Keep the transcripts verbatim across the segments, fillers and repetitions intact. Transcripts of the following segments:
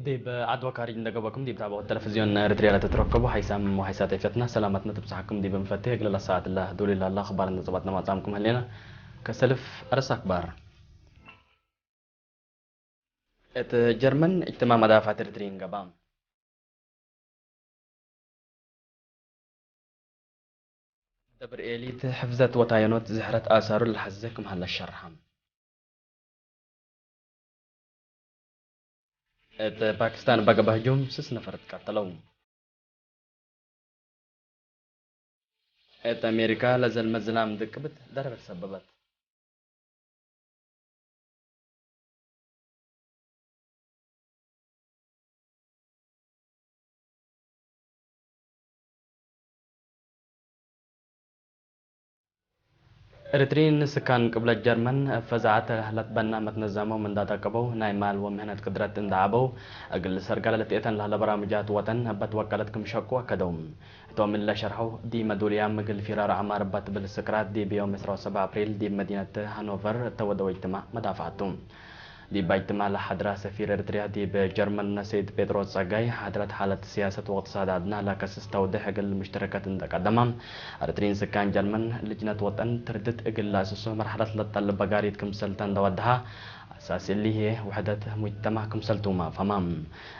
ዲብ ዐድ ወካርጅ እንደ ገብአኩም ዲብ ታብዖት ተለፍዝዮን ኤረትርያ ለትትረከቡ ሐይሳም ወሐይሳት ኤፍየትነ ሰላመትነ ትብጽሐኩም ዲብ እንፈቴ። እግለ ለሰዓት ለህዱል ላለ አኽባር እንደ ጽባጥነ ማጽአምኩም ህሌነ። ከሰልፍ አርእስ አክባር። እት ጀርመን እጅትማዕ መዳፍዐት ኤረትርዪን ገብአ። ደብር ኤሊት፣ ሕፍዘት ወታየኖት ዝሕረት አሳሩ ለሐዜ ክም ሀለ ሸርሐ። እት ፓኪስታን እበ ገብአ ህጁም ስስ ነፈር ትቀተለው። እት አሜሪካ ለዘልመ ዝላም ድቅብት ደረር ሰበበት። ኤረትርዪን ስካን ቅብለት ጀርመን እብ ፈዛዐት ለትበና መትነዛሞም እንዳ ደቀበው፣ ናይ ማል ወምህነት ቅድረት እንዳ ዐበው፣ እግል ሰርገለ ልትኤተን ለህለ በራምጃት ወጠን እበ ትወቀለት ክም ሸቁ አከደው። ህቶም እለ ሸርሐው፣ ዲመ ዱልያም እግል ፊራር ዐማር እበ ትብል ስክራት ዲብ ዮም ዕስራ ወሰብዕ አፕሪል ዲብ መዲነት ሃኖቨር እተ ወደወ እጅትማዕ መዳፍዐት ቱ። ዲብ እጅትማዕ ለሐድራ ሰፊር ኤረትርያ ዲብ ጀርመን ሰይድ ጴጥሮስ ጸጋይ፣ ሐድረት ሓለት ስያሰት ወእቅትሳድ ዐድና ለከስስ ተውዴሕ እግል ሙሽተረከት እንደ ቀደመ፣ ኤረትርዪን ስካን ጀርመን ልጅነት ወጠን ትርድት እግል ለአስሶ መርሐለት ለትጠልብ በጋሪት ክምሰልተ እንደ ወደሐ፣ አሳሲ እሊ ህዬ ውሕደት ሙጅተማዕ ክምሰልቱመ ፈሀመ።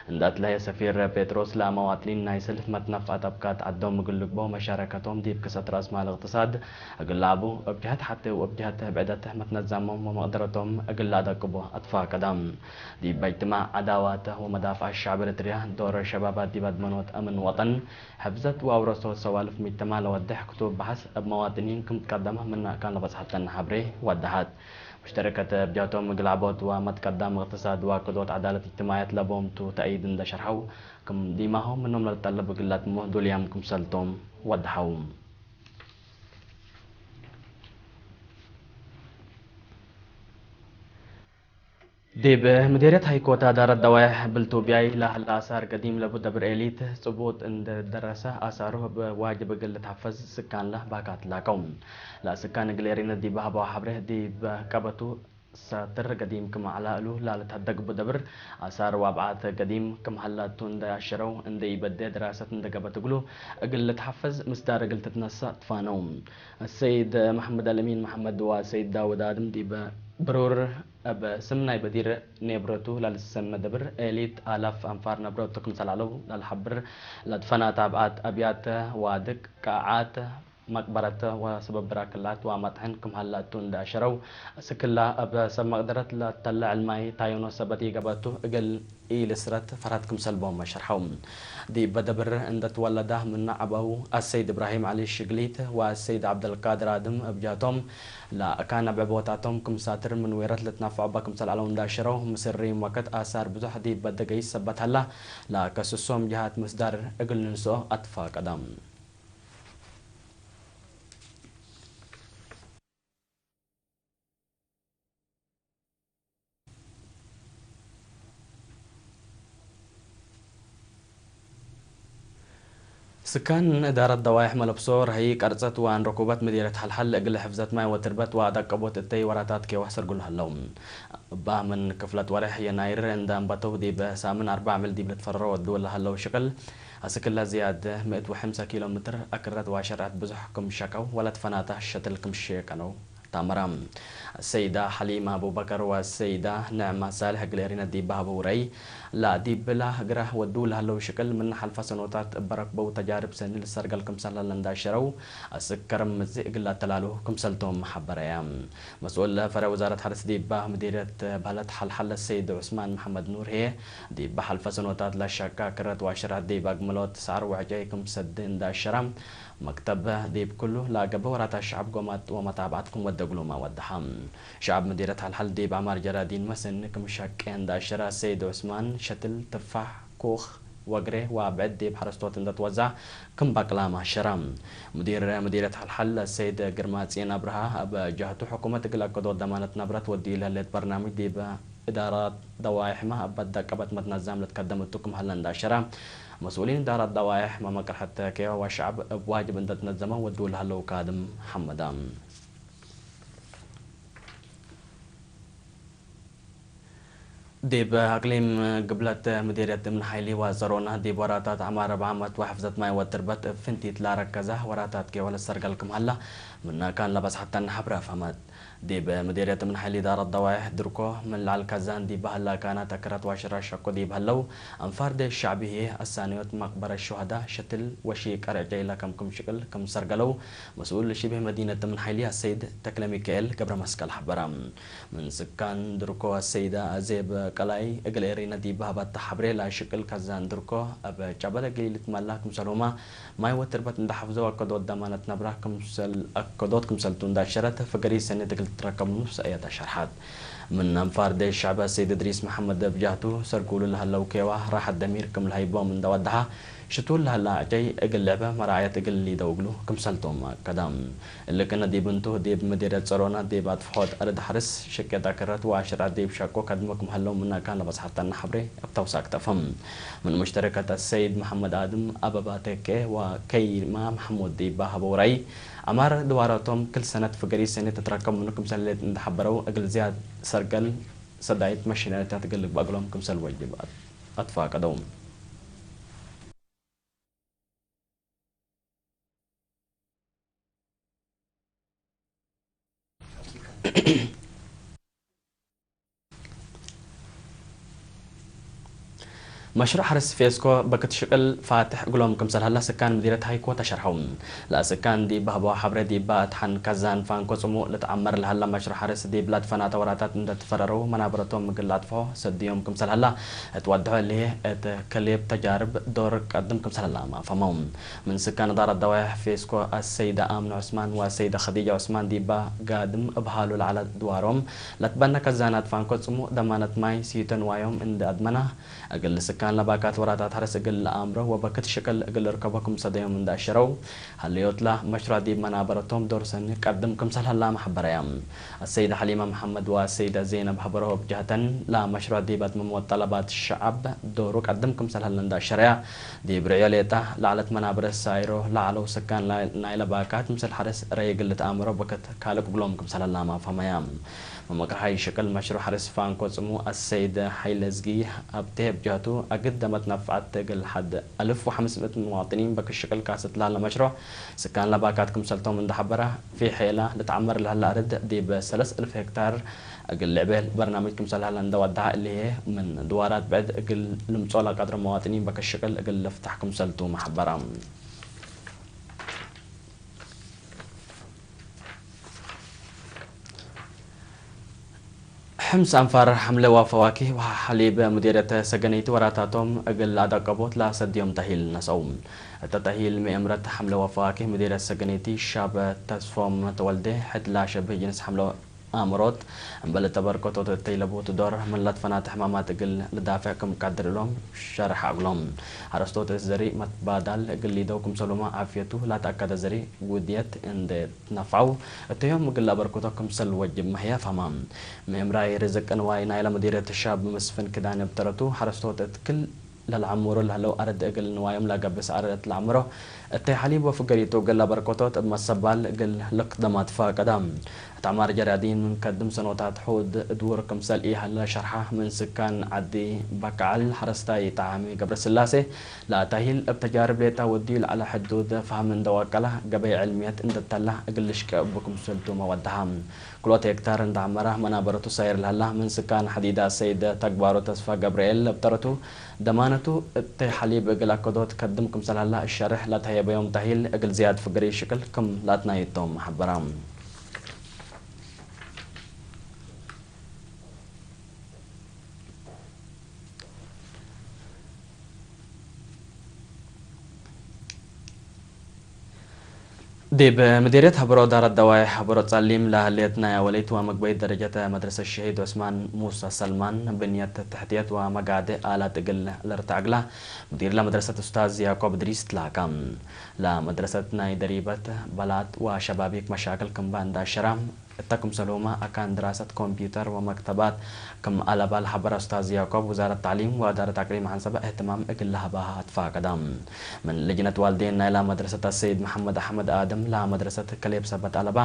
እንደ አትለሀየ ሰፊር ጴጥሮስ፣ ለመዋጥኒን ናይ ሰልፍ መትነፍዐት አብካት ዐዶም እግል ልግበው መሻረከቶም ዲብ ክስአት ረአስ ማል እቅትሳድ እግል ለዐቡ፣ እብ ጀሀት ሐቴ ወእብ ጀሀት ብዕደት መትነዛሞም ወመቅደረቶም እግል ለአደቅቡ አትፋቀደ። ዲብ እጅትማዕ ዐዳዋት ወመዳፍዐት ሸዕብ ኤረትርያ፣ ዶር ሸባባት ዲብ አድመኖት አምን ወጠን፣ ሕፍዘት ወአውረሶት ሰዋልፍ ሙጅተማዕ ለወዴሕ ክቱብ በሐስ እብ መዋጥኒን ክም ትቀደመ ምነ አካን ለበጽሐተነ ሐብሬ ወደሐት። ሙሽተረከት እብ ጀህቶም እግል ዐቦት ወመትቀዳም እቅትሳድ ወአክዶት ዐዳለት እጅትማዕየት ለቦም ቱ ተእይድ እንደ ሸርሐው፣ ክም ዲማሆም ምኖም ለልጠለብ እግል ለአትሞ ዱልያም ክምሰልቶም ወደሐው። ዲብ ምዴርየት ሀይኮት አዳረት ደዋይሕ ብልቱብያይ ለሀለ አሳር ገዲም ለቡ ደብር ኤሊት ጽቡጥ እንደ ደረሰ አሳሩ እብ ዋጅብ እግል ልትሐፈዝ ስካን ለባካት ላከው። ለስካን እግል ኤሪነት ዲብ ሀበው ሐብሬ ዲብ ቀበቱ ሳትር ገዲም ክም ዐላ እሉ ላልትሀደግ እቡ ደብር አሳር ወአብዓት ገዲም ክም ሀላ ቱ እንደ አሸረው እንደ ኢበዴ ድራሰት እንደ ገብአት እግሉ እግል ልትሐፈዝ ምስዳር እግል ትትነሰእ ትፋነው። አሰይድ መሐመድ አልአሚን መሐመድ ወአሰይድ ዳውድ አድም ዲብ ብሩር እብ ስም ናይ በዲር ኔብረቱ ለልሰመ ደብር ኤሊት አላፍ አንፋር ነብረቱ ክምሰል ዐለው ለልሐብር ለትፈናተ አብዓት አብያተ ዋድቅ ቀዓት መቅበረት ወሰበብራ ክላት ወመጥሕን ክም ሀላ እቱ እንደ አሸረው፣ አስክላ እብ ሰብ መቅደረት ለተለዐል ማይ ታየኖ ሰበት ኢገብአቱ እግል ኢልስረት ፈርሀት ክምሰል ቦም ሸርሐው። ዲብ ደብር እንደ ትወለዳ ምነ ዐበው አሰይድ እብራሂም ዐሊ ሽግሊት ወአሰይድ ዐብደልቃድር አድም እብ ጀህቶም፣ ለአካን አብዕብ ቦታቶም ክም ሳትር ምን ዌረት ልትነፈዑ እበ ክምሰል ዐለው እንደ አሸረው፣ ምስል ሪም ወቅት አሳር ብዙሕ ዲብ በደገይስ ሰበት ሀላ፣ ለከስሶም ጀሃት ምስዳር እግል ልንስኦ አትፋቀደ። ስካን እዳረት ደዋይሕ መለብሶ ረሀዪ ቀርጸት ወአንረኩበት ምዲርየት ሐልሐል እግል ሕፍዘት ማይ ወትርበት ወአደቀቦት እተይ ወራታት ኬወ አሰርግሉ ሀለው። እባ ምን ክፍለት ወሬሕ የናይር እንደ አንበተው ዲብ ሳምን አርበዕ ምል ዲብ ልትፈረሮ ወድወ ለሀለው ሽቅል አስክለ ዝያድ ምእት ወሐምሰ ኪሎ ምትር አክረት ወአሸርዐት ብዙሕ ክም ሸቀው ወለትፈናተ ሸትል ክም ሼቀነው። ታመረ። አሰይዳ ሐሊማ አቡበከር ወአሰይዳ ነዕማ ሳልሕ እግል ኤሪነ ዲብ ሀበው ረአይ፣ ለዲብላ ግራህ ወዱ ለሀለው ሽቅል ምን ሐልፈ ሰኖታት እበ ረክበው ተጃርብ ሰኒ ልሰርገል ክምሰል ሀለ እንዳ አሸረው፣ አስክ ከረም ምጽእ እግል ለአተላሉ ክምሰልቶም ሐበረየ። መስኡል ፈረ ወዛረት ሐርስ ዲባ ምዲርየት በህለት ሐልሐለ ሰይድ ዑስማን መሐመድ ኑር ህዬ፣ ዲብ ሐልፈ ሰኖታት ለሸቀ ክረት ወአሸራት ዲብ አግመሎት ሰዐር ወዕጨይ ክም ሰዲ እንዳ አሸረ፣ መክተብ ዲብ ክሉ ለአገብእ ወራታት ሸዐብ ጎማት ወመታብዐት ክም ወደ እግሉመ ወደሐ። ሸዐብ ምዲርየት ሐልሐል ዲብ ዐማር ጀራዲን መሰኒ ክም ሸቄ እንዳ አሸረ፣ ሰይድ ዑስማን ሸትል፣ ትፋሕ፣ ኩኽ፣ ወግሬ ወአብዕድ ዲብ ሐረስቶት እንደ ትወዘዕ ክም በቅላም አሸረ። ሙዲር ምዲርየት ሐልሐል ሰይድ ግርማጽዮን አብርሃ እብ ጀህቱ፣ ሕኩመት እግል አከዶት ደማነት ነብረት ወድዩ ለህሌት በርናምጅ ዲብ እዳራት ደዋይሕመ እበ ደቀበት መትነዛም ልትከደም እቱ ክም ሀለ እንደ አሸረ፣ መስኡሊን እዳራት ደዋይሕ መመቅርሐት ኬወ ወሸዐብ እብ ዋጅብ እንደ ትነዘመ ወድው ለሀለው ካድም ሐመደ። ዲብ አቅሊም ግብለት ምዴርየት እምን ሐይሊ ወጸሮና ዲብ ወራታት ዐማር አርበዕ ዓመት ወሐፍዘት ማይ ወትርበት እብ ፍንቲት ላረከዘ ወራታት ኬወ ለሰርገል ክም ሀላ ምነ ካን ለበጽሐተን ሐብረ ፈሀመት። ዲብ ምዴርየት እምን ሐይሊ ዳረት ደዋይሕ ድርኮ ምን ለዐል ከዛን ዲብ በህላ ካናት አክረት ወአሽራ ሸቁ ዲብ ሀለው አንፋር ዴሽ ሸዕቢ ህዬ አሳንዮት መቅበረት ሹሀዳ ሸትል ወሺ ቀርዕ ጀይለ ከም ክም ሽቅል ክም ሰርገለው መስኡል ሽብህ መዲነት እምን ሐይሊ አሰይድ ተክለሚካኤል ገብረመስቀል ሐበረ። ምን ስካን ድርኮ አሰይደ አዜብ ቀላይ እግል ኤሪነ ዲብ ሀበተ ሐብሬ ለሽቅል ከዛን ድርኮ እብ ጨበለ እግል ኢልትመላ ክምሰልሁመ ማይ ወትርበት እንደ ሐፍዘው አከዶት ደማነት ነብራ ክምሰል አከዶት ክምሰልቱ እንዳሸረት ፍገሪ ሰኔት እግል ትትረከብ ኑፍስ አያተ ሸርሐት። ምን አንፋር ዴሽ ሸዕብ አሰይድ እድሪስ መሐመድ እብ ጀህቱ ሰርጉሉ ለሀለው ኬዋ ራሐት ደሚር ክም ለሀይቦም እንደ ወደሐ ሽቱል ለሀላ አጨይ እግል ልዕበ መራዐየት እግል ሊደው እግሉ ክምሰልቶም አከደ። እሊ ክነ ዲብ እንቱ፣ ዲብ ምዲርየት ጸሮና ዲብ አጥፍሖት አርድ ሐርስ ሽቄት አክረት ወአሽራ ዲብ ሸቆ ከድሞ ክም ሀለው ምነ ካን ለበጽሐተነ ሐብሬ እብ ተውሳክ ተፍህም። ምን ሙሽተረከት አሰይድ መሐመድ አድም፣ አበባ ተኬ ወከይማ መሐሙድ ዲብ ሀበው ራይ፣ ዐማር ድዋራቶም ክል ሰነት ፍገሪ ሰኔት ትትረከብ ምኑ ክምሰል ሌት እንደ ሐበረው፣ እግል ዝያድ ሰርገል ሰዳይት መሽነሪታት እግል ልግበእ እግሎም ክምሰል ወጅብ አት-፣ አትፋቀደው። መሽሩዕ ሐርስ ፌስኮ በክት ሽቅል ፋትሕ እግሎም ክምሰል ሀላ ስካን ምዲርየት ሀይኮ ተሸርሐው። ለስካን ዲብ በህበዋ ሐብሬ ዲባ እት ሐን ከዛን ፋንኮ ጽሙእ ልትዐመር ለሀላ መሽሩዕ ሐርስ ዲብ ለትፈናተ ወራታት እንደ ትፈረረው መናበረቶም እግል ለአጥፍሖ ሰድዮም ክምሰል ሀላ እት ወድሖ እሊሄ እት ከሌብ ተጃርብ ዶር ቀድም ክምሰል ሀላ አፋመው። ምን ስካን እዳረት ደዋይሕ ፌስኮ አሰይደ አምነ ዑስማን ወአሰይደ ከዲጀ ዑስማን ዲባ ጋድም እብ ሀሉ ለዐለ ድዋሮም ለትበነ ከዛናት ፋንኮ ጽሙእ ደማነት ማይ ሲቶ ንዋዮም እንደ አድመና፣ እግል ስካን ለባካት ወራታት ሐርስ እግል ለአምሮ ወበክት ሽቅል እግል ልርከቦ ክም ሰደዮም እንደ አሸረው፣ ሀለዮትላ መሽሩዕ ዲብ መናበረቶም ዶር ሰኒ ቀድም ክምሰል ሀላመ ሐበረያ። አሰይደ ሐሊመ መሐመድ ወአሰይደ ዜነብ ሀበረሆ እብ ጀህተን፣ ለመሽሩዕ ዲብ አትምሞት ጠለባት ሸዐብ ዶሩ ቀድም ክምሰል ሀለ እንደ አሸረያ፣ ዲብ ርዕዮ ሌጣ ለዐለት መናብረት ሳይሮ ለዐለው ስካን ናይለ ባካት ምስል ሐርስ ረይ እግል ልትአምሮ በክት ካልቅ እግሎም ክምሰል ሀላመ አፋመያ። መመቅርሀይ ሽቅል መሽሩዕ ሐርስ ፋንኮ ጽሙ አሰይድ ሐይለዝጊ ሀብቴ እብ ጀህቱ፣ አግድ ደመት ነፍዐት እግል ሐድ አልፍ ወሐምስ ምእት ሙዋጥኒን በክት ሽቅል ካስት ለሀለ መሽሩዕ ስካን ለባካት ክምሰልቶም እንደ ሐበረ፣ ፊ ሔላ ልትዐመር ለሀለ አርድ ዲብ ሰለስ እልፍ ሄክታር እግል ልዕቤ በርናምጅ ክምሰል ሀለ እንደ ወደሐ፣ እሊ ህዬ ምን ድዋራት ብዕድ እግል ልምጽኦ ለቀድሮ መዋጥኒን በክት ሽቅል እግል ልፍታሕ ክምሰልቱ መሐበረ። ሕምስ አንፋር ሐምለ ወፈዋኪህ ወሐሊብ ሙዲርየት ሰገነይቲ ወራታቶም እግል አደቀቦት ለአሰድዮም ተሂል ነስአው። እተ ተሂል ምእምረት ሐምለ ወፈዋኪህ ሙዲርየት ሰገነይቲ ሻብ ተስፎም ተወልዴ፣ ሕድ ለአሸብህ ጅንስ ሐምለ አምሮት፣ እምበል እተ በርኮቶት እተይ ለቡት ዶር ምን ለትፈናተ ሕማማት እግል ልዳፍዕ ክም ቀድር እሎም ሸርሐ እግሎም። ሐረስቶት እት ዘሪእ መትባዳል እግል ሊደው ክምሰልሁመ ዓፍየቱ ለተአከደ ዘሪእ ውድየት እንዴ ትነፍዐው እተዮም እግል ለአበርክቶ ክምሰል ወጅብ መህየ ፈሀማ። ምእምራይ ርዝቅ ንዋይ ናይለ ሙዲርየት ሻብ መስፍን ክዳን እብ ተረቱ፣ ሐረስቶት እት ክል ለልዐምሩ ለህለው አርድ እግል ንዋዮም ለገብእ ሰዐር እት ለዐምሮ፣ እተይ ሐሊብ ወፍገሪቱ እግል ለአበርክቶት እብ መሰባል እግል ልክደም አትፋቀዳ። እት ዐማር ጀራዲን ምን ከድም ሰኖታት ሑድ ድውር ክምሰል ኢሀለ ሸርሐ፣ ምን ስካን ዐዲ በክዐል ሐረስታይ ጠዓሚ ገብረስላሴ ለአታሂል እብ ተጃርብ ሌጣ ወድዩ ለዐለ ሕዱድ ፈሀም እንደ ወቀለ፣ ገበይ ዕልምየት እንደ ተላ እግል ልሽቄ እቡ ክምሰልቱ መወደሐ። ክልኦት ሄክታር እንደ ዐመረ መናበረቱ ሳይር ለሀላ ምን ስካን ሐዲዳ ሰይድ ተግባሩ ተስፋ ገብርኤል እብ ተረቱ፣ ደማነቱ እተይ ሐሊብ እግል አከዶት ከድም ክምሰል ሀላ እሸርሕ፣ ለተሀየበዮም ተሂል እግል ዝያድ ፍግሪ ሽቅል ክም ለአትናይቶም ሐበረ። ዲብ ምዴርየት ሀበሮ ዳረት ደዋይ ሀበሮ ጸሊም ለህሌት ናይ አወለይት ወመግበይት ደረጀት መድረሰት ሸሂድ ዑስማን ሙሳ ሰልማን ብንየት ተሕትየት ወመጋድእ አላት እግል ልርተዕ እግላ፣ ሙዲር ለመድረሰት ኡስታዝ ያዕቆብ እድሪስ ትላካ። ለመድረሰት ናይ ደሪበት በላጥ ወሸባቢክ መሻክል ክምባ እንዳ አሸራ፣ እተ ክምሰልሁመ አካን ድራሰት ኮምፒውተር ወመክተባት ክም አለባ ለሐበረ ኡስታዝ ያቆብ፣ ውዛረት ተዕሊም ወእዳረት አቅሊም ዐንሰበ እህትማም እግል ለሀባሀ አትፋቀዳ። ምን ልጅነት ዋልዴን ናይላ መድረሰት አሰይድ መሐመድ አሕመድ አደም፣ ለመድረሰት ከሌብ ሰበት አለባ፣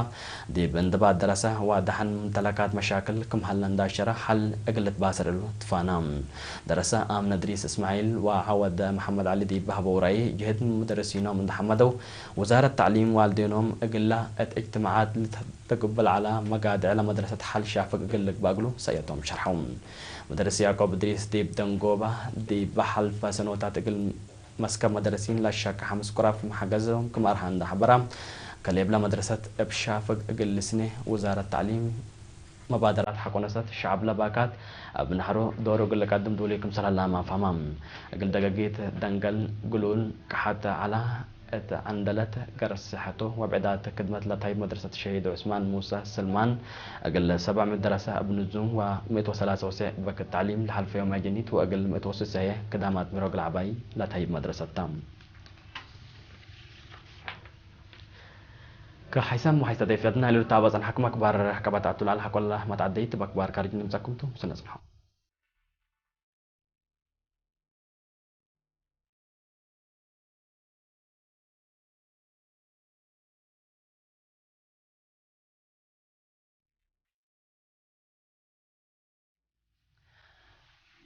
ዲብ እንድባት ደረሰ ወደሐን ሙምተለካት መሻክል ክም ሀለ እንዳሸረ ሐል እግል ልትባሰር እሉ ትፋና። ደረሰ አምነ እድሪስ እስማዒል ወዐወደ መሐመድ ዐሊ ዲብ ሀበው ራእይ፣ ጅህድ ሙደርሲኖም እንደ ሐመደው፣ ውዛረት ተዕሊም ዋልዴኖም እግላ እት እጅትማዓት ልትትቅብል ዐለ መጋድዕ ለመድረሰት ሐል ሻፍግ እግል ልግባእ እግሉ ሰእየቶም ሸርሐው። ሙደርስ ያቆብ እድሪስ ዲብ ደንጎባ፣ ዲብ ሐልፈ ሰኖታት እግል መስከብ መደረሲን ለሸቀ ሐምስ ቁራፍ መሐገዞም ክም አርሃ እንደ ሐበራ፣ ከሌብለ መድረሰት እብ ሻፍግ እግል ልስኔ፣ ውዛረት ተዕሊም መባደራት ሐቆ ነሰት ሸዐብ ለባካት እብ ነሐሩ ዶሩ እግል ልቀድም ዱሊ ክምሰል ሀላመ አፋማ። እግል ደገጊት ደንገል ግሉል ቀሐት ዐላ እት ዐንደለት ገርስ ሰሐቱ ወብዕዳት ክድመት ለተህይብ መድረሰት ሸሂድ ዑስማን ሙሰ ስልማን፣ እግል ሰብዕ ምእት ደረሰ እብ ንዙም ወምእት ወሰላሰ ወሴዕ በክት ተዕሊም ለሐልፈዮም አጀኒት ወእግል ምእት ወስሰየ ክዳማት ሚሮግ ለዐባይ ለተህይብ መድረሰት ተ። ከሐይሰም ወሐይሰ ደይፍያትና እሉ ልትአበ ጸንሐኩም አክባር ቀበት አቱ ለዐለ ሐቆለ መትዐደይት በአክባር ካርጅ ንምጸኩም ቱ። ምስለ ጽንሖ።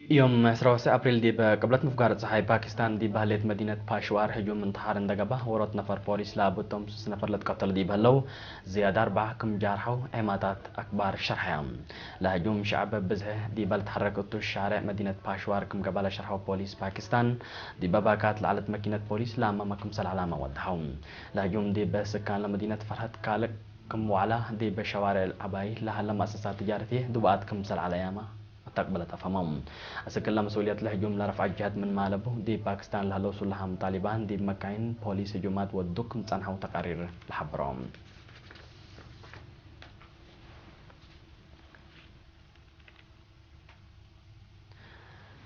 ዮም ዕስራ ወሰዕ አፕሪል ዲብ ቅብለት ምፍጋር ጸሓይ ፓኪስታን ዲብ በህሌት መዲነት ፓሽዋር ህጁም እንተሓር እንደ ገብአ፣ ዎሮት ነፈር ፖሊስ ለአብቶም ሱስ ነፈር ለትቀተሉ ዲብ ህለው፣ ዝያድ አርበዕ ክም ጃርሐው ዔማታት አክባር ሸርሐያ። ለህጁም ሸዐብ ብዝሕ ዲበ ልትሐረክ እቱ ሻሬዕ መዲነት ፓሽዋር ክም ገብአ ለሸርሐው ፖሊስ ፓኪስታን፣ ዲበ ባካት ለዐለት መኪነት ፖሊስ ለአማመ ክምሰል ዐላመ ወደሐው። ለህጁም ዲብ ስካን ለመዲነት ፈርሀት ካልእ ክም ወዐላ፣ ዲብ ሸዋሬዕ ዐባይ ለሀለ መአሰሳት ትጃረት ህዬ ዱባአት ክምሰል ዐለያመ አተቅበለት አፈመው። አስክ እለ መስኡልየት ለህጁም ለረፍዐት ጀህት ምንመ አለቡ፣ ዲብ ፓኪስታን ለሀለው ሱላሃም ጣሊባን ዲብ መካይን ፖሊስ ህጁማት ወዱ ክም ጸንሐው ተቃሪር ለሐብሮ።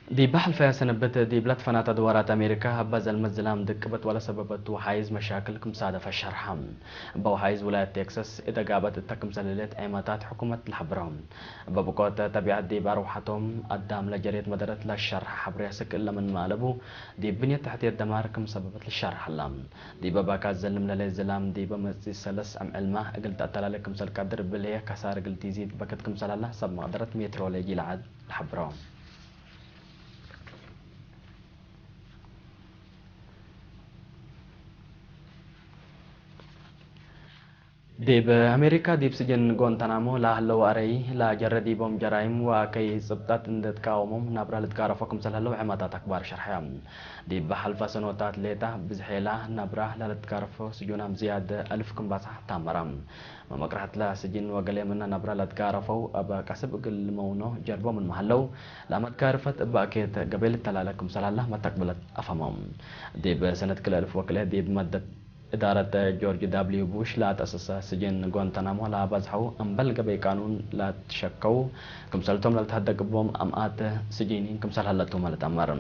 ዲብ ሐልፈየ ሰንብት ዲብ ለትፈናተ ድዋራት አሜሪካ፣ እበ ዘልመት ዝላም ድቅበት ወለሰበበቱ ወሓይዝ መሻክል ክም ሳደፈ ሸርሐ። እበ ወሓይዝ ውላየት ቴክሳስ እተ ጋበት እተ ክምሰል ህሌት ዔማታት ሕኩመት ለሐብረው። እበ ብቆት ጠቢዐት ዲብ አርወሐቶም አዳም ለጀሬት መደረት ለሸርሐ ሐብሬ አስክ እለ ምንመ አለቡ፣ ዲብ ብንየት ተሕትየት ደማር ክም ሰበበት ልሸርሕ ሀላ። ዲበ ባካት ዘልም ለህሌት ዝላም ዲበ መጽእ ሰለስ አምዕልመ እግል ተአተላሌ ክምሰል ቀድር፣ ብልሄ ከሳር እግል ቲዚድ በክት ክምሰል ሀላ ሰብ መቅደረት ሜትሮሎጂ ለዐድ ለሐብሮ። ዲብ አሜሪካ ዲብ ስጅን ጎንታናሞ ለህለው አረይ ለጀረ ዲቦም ጀራይም ወአከይ ጽብጠት እንዴ ትቃወሞም ናብራ ልትጋረፎ ክምሰል ህለው ዔማታት አክባር ሸርሐያ። ዲብ ሐልፈ ሰኖታት ሌጠ ብዝሔላ ናብራ ለልትጋረፎ ስጁናም ዝያድ አልፍ ክም ባጽሕ ታመረ። መመቅረሐት ለስጅን ወገሌ ምነ ናብራ ለትጋረፈው እበ ቀስብ እግል ልመውኖ ጀርቦ ምንመ ሀለው፣ ለመትጋርፈት እበ አኬት ገበይ ልተላለ ክምሰል ሀላ መተቅብለት አፈመው። ዲብ ሰነት ክልኤ አልፍ ወክልኤ ዲብ መደት እዳረት ጆርጅ ዳብሊው ቡሽ ለአተአሰሰ ስጅን ጎንታናሞ ለአባዝሐው እምበል ገበይ ቃኑን ለአትሸከው ክምሰልቶም ለልትሀደግ እቦም አምአት ስጂኒን ክምሰል ሀለቱ ለትአመር።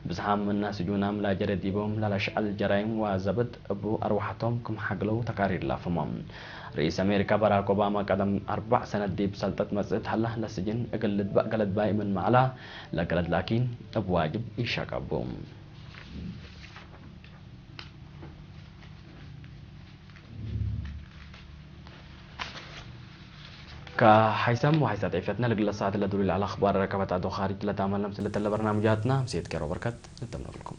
ብዝሓም ምነ ስጁናም ለጀሬ ዲቦም ለለሸዐል ጀራይም ወዘብጥ እቡ አርወሐቶም ክም ሐግለው ተቃሪር ለአፍሞ። ርኢስ አሜሪካ በራክ ኦባማ ቀደም አርበዕ ሰነት ዲብ ሰልጠት መጽእት ሀላ ለስጅን እግል ልድበእ ገለድባይ ምንመ ዐላ ለገለድ ላኪን እብ ዋጅብ ኢሸቀቡ። ከሐይሰም ወሐይሰ ጤፍየትነ ለግለ ሰዓት ለዱሪ ለዐለ አኽባር ረከበት አዶ ኻሪጅ ለታመ ለምስል ለተለ በርናምጃትነ፣ ምሴት ኬሮ በርከት ንተምነግልኩም።